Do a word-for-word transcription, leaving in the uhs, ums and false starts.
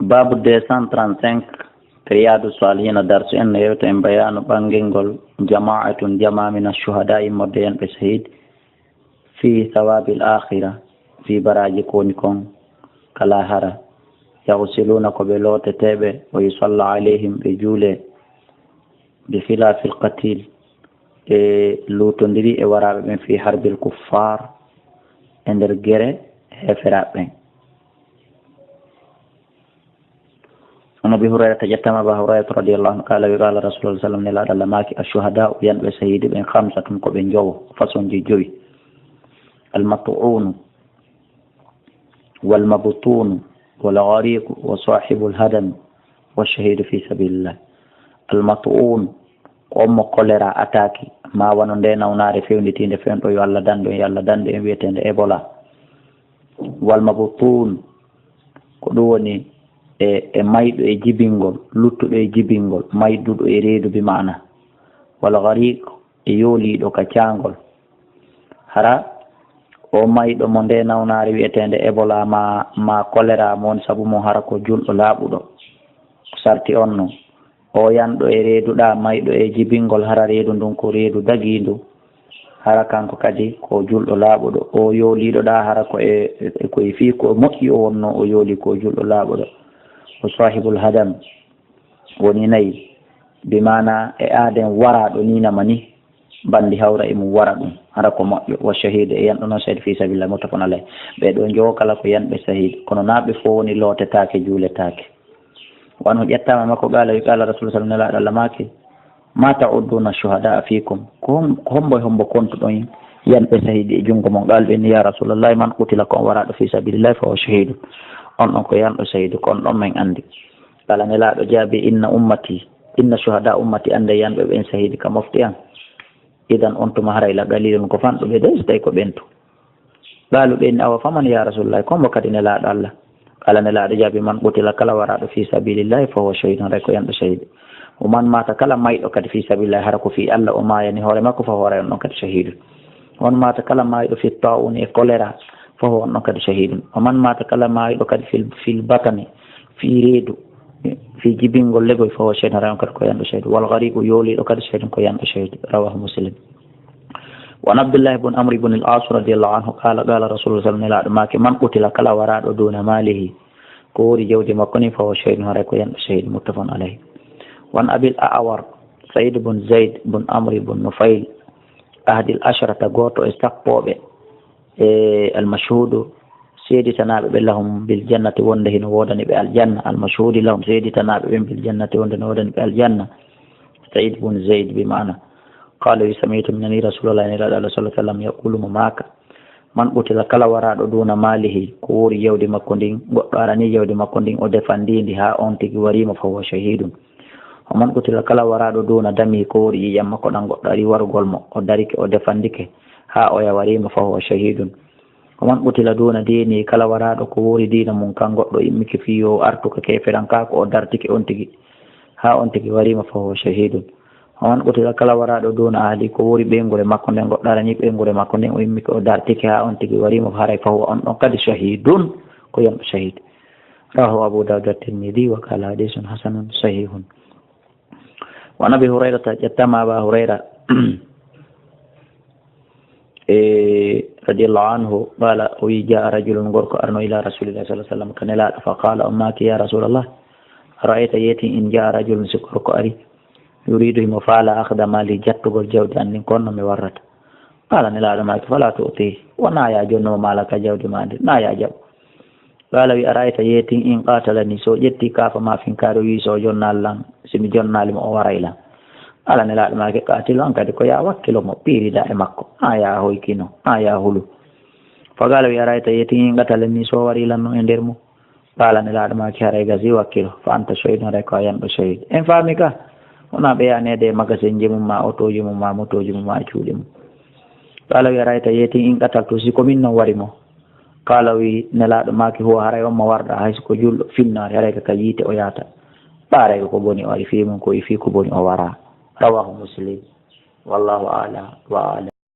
Baabu deux cent trente-cinq, Riyaadu Saalihina, darsu en no yewta en bayaanu ɓangingol jamaa'atun, jamaa, mina shuhadaa, immorde en ɓe sahiid, fii sawaabil aakhira, fii baraaji ko woni kon ka laahara. Yaghsiluuna, ko ɓe looteteeɓe, wa yusalla alayhim, ɓe juule, bi khilaafil qatiil, ɓe luutondiri e waraaɓe ɓen, fii harbil kuffaar, e nder gere heeferaaɓe ɓen. An Abi Hurayrata, ƴettama Aba Hurayrata radiyallahu anhu, qaala, wi, qaala Rasulullah sallam, Nelaaɗo Allah maaki, ashuhadaa'u, yanɓe sahiidi ɓen, khamsatun, ko ɓe jowo, façon ji jowi. Al-mat'uunu, wal mabtuunu, wal ghariiqu, wa saahibul hadami, wa shahiidu fi sabilillah. Al-mat'uun, ko on mo kolera ataaki, ma wano nde nawnaare fewnditiinde fewndo, yo Allah dandu en, yo Allah dandu en, wi'eteende Ebola. Wal mabtuun, ko ɗum woni e, e mayɗo e jibingol, luttuɗo e jibingol, mayduɗo e reedu bi maana. Wal ghariiq, e yooliiɗo ka caangol. Hara o mayɗo mo nde nawnaare wi'eteende Ebola ma, ma kolera mo woni sabu mum, hara ko julɗo laaɓuɗo. Ko sarti on non. O yanɗo e reeduɗaa, mayɗo e jibingol, hara reedu ndun ko reedu dagiindu. Hara kanko kadi ko julɗo laaɓuɗo. O yooliiɗo ɗaa, hara ko e, e, ko e fii ko moƴƴi o wonno o yooli ko julɗo laaɓuɗo. O saahibul hadam woni nayi. Bi maana e aaden waraaɗo ni nama ni. Banndi hawra e mum wara ɗum, hara ko moƴƴo. Wa shahiidu, e yanɗo non seede fii sabilillah, muttafaqun alayh. Ɓee ɗoo njowo kala ko yanɓe sahiid, kono naa ɓe fof woni lootetaake, juuletaake. Wa anhu, ƴettaama makko, qaala, wi, qaala Rasul sallam, Nelaaɗo Allah maaki, ma ta'udduna shuhadaa fiikum, ko hom-, ko hombo e hombo kontuɗon yanɓe sahiidi e junngo mon? Qaalu, ɓe ni, ya Rasulallah, man qutila, ko on waraaɗo fii sabilillah, fa huwa shahiidun, on ɗon ko yanɗo sahiidu, ko on ɗon men anndi. Qaala, Nelaaɗo jaabi, inna ummati, inna shuhadaa ummati, annde yanɓe ɓen sahiidi ka mofti an. Idan on tuma haray la qalilun, ko fanɗuɓe de, so tawi ko ɓen tun. Qaalu ɓe ni, awa faman ya Rasulullah, ko hombo kadi Nelaaɗo Allah? Qaala, Nelaaɗo jaabi, man qutila, kala waraaɗo fii sabilillahi fa huwa shahidun, haray ko yanɗo sahiidi. Wa man maata, kala mayɗo kadi fii sabilillahi, hara ko fii Allah o maayani hoore makko, fa huwa, haray on ɗon kadi shahiidun. Wa man maata, kala mayɗo fii taa'uni, e kolera, fa huwa, on ɗon kadi shahiidun. Wa man maata, kala mayɗo kadi fil, fil batani, fii reedu, fii jibingol legoy, fa huwa shahidun, haray on kadi ko yanɗo sahiidu. Wal ghariqu, yooliiɗo kadi sahiidun, ko yanɗo sahiidu. Rawahu Muslim. Wa an Abdillahi bun Amr ibn al-As radiyallahu anhu qaala, qaala Rasulullah sallallahu alaihi wasallam, Nelaaɗo maaki, man qutila, kala waraaɗo duuna maalihi, ko woori jawdi makko ni, fa huwa shahidun, haray ko yanɗo sahiidu, muttafaqun alayhi. Wa an Abil A'war, Sa'id bun Zayd bun Amr bun Nufayl, ahadil asharata, gooto e sappooɓe, e al-mashhuudu, seeditanaaɓe ɓe, lahum bil jannati, wonde hino woodani ɓe aljanna, al-mashhuudi lahum, seeditanaaɓe ɓen, bil jannati, wonde no woodani ɓe aljanna. Sa'id bun Zayd bi maana. Qaala, wi, sami'tu, mi nani Rasulallah, Nelaaɗo Allah sallallahu alaihi wasallam, yaqulu, mo maaka, man qutila, kala waraaɗo duuna maalihi, ko woori jawdi makko ndin, goɗɗo arani jawdi makko ndin, o defandii ndi haa on tigi wariima, fa huwa shahidun. Wa man qutila, kala waraaɗo duuna damihi, ko woori ƴiiƴam makko ɗan, goɗɗo ari warugol mo, o darike, o defandike, haa oya wariima, fa huwa shahidun. Wa man qutila duuna diinihi, kala waraaɗo ko woori diina mum kan, goɗɗo immike fii yo o artu ka keeferankaaku, o dartike on tigi, haa on tigi wariima, fa huwa shahidun. Wa man qutila, kala waraaɗo duuna ahlihi, ko woori ɓeynguure makko nden, goɗɗo arani ɓeynguure makko nden, o immike o dartike haa on tigi wariima, haray fa huwa, on ɗon kadi, shahidun, ko yanɗo sahiidi. Rawahu Abu Dawud wa Tirmidhi wa qala hadisun hasanun sahihun. Wa an Abi Hurayrata, ƴettaama Aba Hurayra, e, radiyallahu anhu, qaala, o wi, jaa rajulun, gorko arno, ila Rasulillahi sallallahu alaihi wasallam, ka Nelaaɗo, fa qaala, o maaki, ya Rasulallah, ara'ayta, yeetin, in jaa rajulun, si gorko ari, yuridu, himo faala, akhda maali, jattugol jawdi an ndin, ko honno mi warrata? Qaala, Nelaaɗo maaki, fala tu'tihi, wonaa ya jonnu mo maala ka, jawdi maa ndin, naa ya jaɓu. Qaala, wi, ara'ayta, yeetin, in qaatalanii, so ƴetti kaafa maa finkaari, o wi, so o jonnaali lan, si mi jonnaali mo, o waray lan. Qaala, Nelaaɗo maaki, qaatilhu, an kadi ko ya wakkilo mo, piirida e makko, an ya hoykino, an ya hulu. Fa qaala, wi, ara'ayta, yeetin, in qatalanii, so o warii lan non e nder mum? Qaala, Nelaaɗo maaki, haray gasi, wakkilo, fa anta shahidun, haray ko a yanɗo sahiidi. En faami ka? Wonaa ɓe yaneede e magasinji mum, ma otooji mum, ma motooji mum, ma e cuuɗi mum. Qaala, wi, ara'ayta, yeetin, in qataltu, si ko min non wari mo? Qaala, wi, Nelaaɗo maaki, huwa, haray on mo warɗa, hay si ko julɗo, finnaari, haray ka, ka yiite o yaata. Ɓaaray ko boni o ari fii mum, ko e fii ko boni o waraa. Rawahu Muslim. Wallahu a'lam wa a'lam.